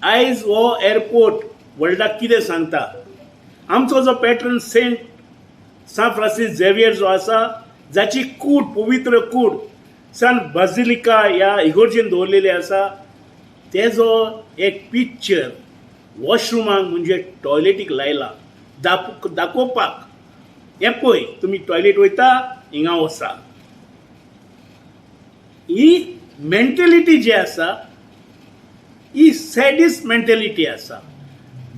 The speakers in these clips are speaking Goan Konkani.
आयज हो एअरपोर्ट वर्ल्डाक कितें सांगता? आमचो जो पॅट्रन सेंट सांत फ्रांसीस झेवियर जो आसा, जाची कूड, पवित्र कूड सान बाजिलिका ह्या इगोर्जेन दवरलेली आसा, तेजो एक पिक्चर वॉशरुमाक म्हणजे टॉयलेटीक लायला दाखोवपाक, हें पळय, तुमी टॉयलेट वयता, हिंगा वचा. ही मेंटेलिटी जी आसा, ही सॅडिस्ट मेंटेलिटी आसा,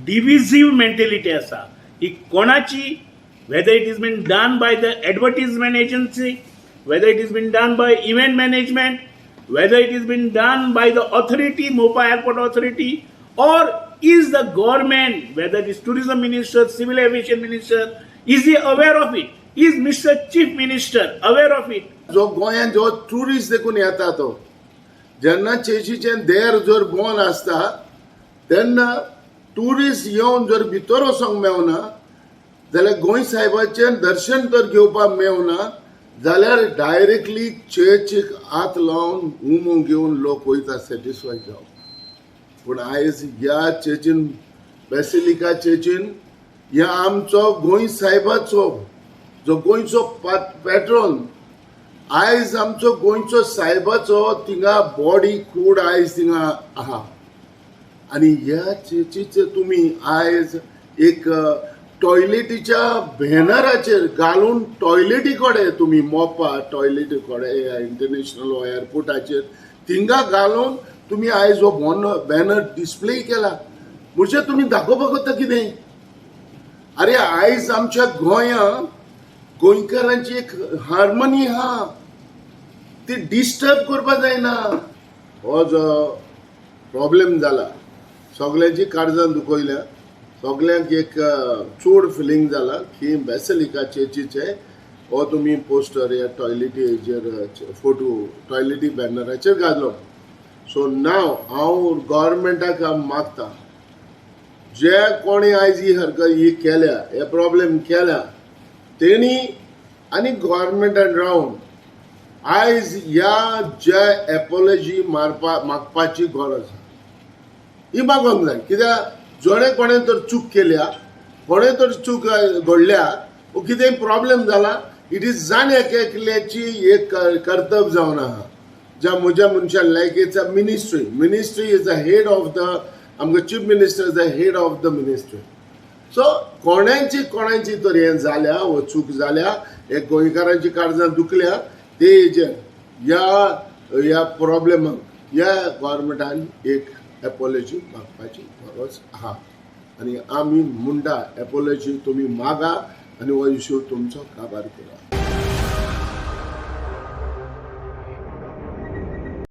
डिविजीव मेंटेलिटी आसा. ही कोणाची, whether it is been done by the advertisement agency, whether it is been done by event management, whether it is been done by the authority, Mopa Airport Authority, or is the government, whether it is tourism minister, civil aviation minister, is he aware of it? Is Mr. Chief Minister aware of it? जो गोंयांत जो ट्युरिस्ट देखून येता, तो जेन्ना चर्चीचें देर जर बंद आसता, तेन्ना ट्युरिस्ट येवन जर भितर वचोंक मेवना जाल्यार, गोंय साहेबाचें दर्शन तर घेवपाक मेवना जाल्यार, डायरेक्टली चर्चीक हात लावन उमो घेवन लोक वयता सॅटिस्फाय जावन. पूण आयज ह्या चर्चीन, बेसिलिका चर्चीन, ह्या आमचो गोंय साहेबाचो, जो गोंयचो पेट्रोन, आयज आमचो गोंयचो सायबाचो थिंगा बॉडी, कूड आयज थिंगा आहा आनी ह्या चर्चीचे तुमी आयज एक टॉयलेटीच्या बॅनराचेर घालून टॉयलेटी कडेन, तुमी मोपा टॉयलेटी कडेन, इंटरनॅशनल एअरपोर्टाचेर थिंगा घालून तुमी आयज हो बॅनर डिस्प्ले केला म्हणजे तुमी दाखोवपाक वता कितें? अरे, आयज आमच्या गोंयांत गोंयकारांची एक हार्मनी आहा, ती डिस्टर्ब करपाक जायना. हो जो प्रॉब्लेम जाला, सगळ्यांची काळजां दुखयल्या, सगल्यांक एक चड फिलींग जाला की बेसिलिका चर्चीचे हो तुमी पोस्टर या टॉयलेटीचेर फोटो, टॉयलेटी बॅनराचेर घातलो. सो नाव हांव गव्हर्मेंटाक मागता, जे कोणी आयज ही हरकत ही केल्या, हे प्रॉब्लेम केल्या, तेणी आनी गव्हर्मेंटान रावन आयज ह्या जे एपोलॉजी मारपा मागपाची गरज आसा, ही मागोंक जाय. कित्याक जोणे कोणें तर चूक केल्या, कोणें तर चूक घडल्या वो कितेंय प्रॉब्लेम जाला, it is जाण एक एकल्याची एक कर्तव्य जावन आहा. ज्या म्हज्या मनशान, like it's a ministry, ministry is a head of the, आमकां chief minister is the head of the ministry. So कोणाची कोणाची तर हें जाल्या वो चूक जाल्या, हे गोंयकारांची काळजां दुखल्या, ते हेजेर ह्या ह्या प्रॉब्लेमाक ह्या गव्हर्मेंटान एक एपोलॉजी मागपाची गरज आहा आनी आमी म्हणटा, एपोलॉजी तुमी मागा आनी हो इशू तुमचो काबार करा.